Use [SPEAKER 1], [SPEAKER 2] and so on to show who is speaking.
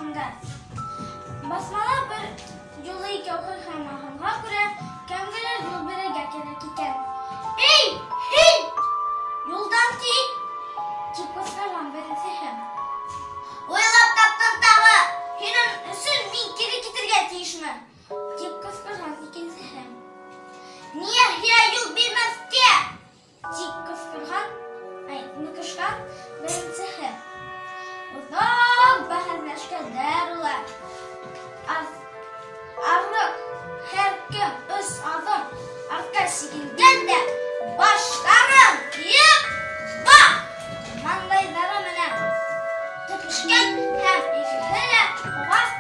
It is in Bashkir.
[SPEAKER 1] ҡушҡандар. Басмала бер юлы икәү ҡыйхаймағанға күрә, кемгәлер юл бирергә кәрәк икән. Эй, һин! Юлдан кит! Тип ҡысҡырған беренсеһе. Уйлап таптың тағы! Һинең өсөн мин кире китергә тейешме? Тип ҡысҡырған икенсеһе. Ниңә һиңә юл бирмәҫкә? Тип ҡысҡырған, ай, ныҡышҡан беренсеһе. Оҙаҡ бәхәсләшкәндәр улар. Ар- Арыҡ һәр кем өс аҙым артҡа сигенгән дә, баштарын йыйып, бах! Маңлайҙары менән төртөшкән һәм икеһе лә ағас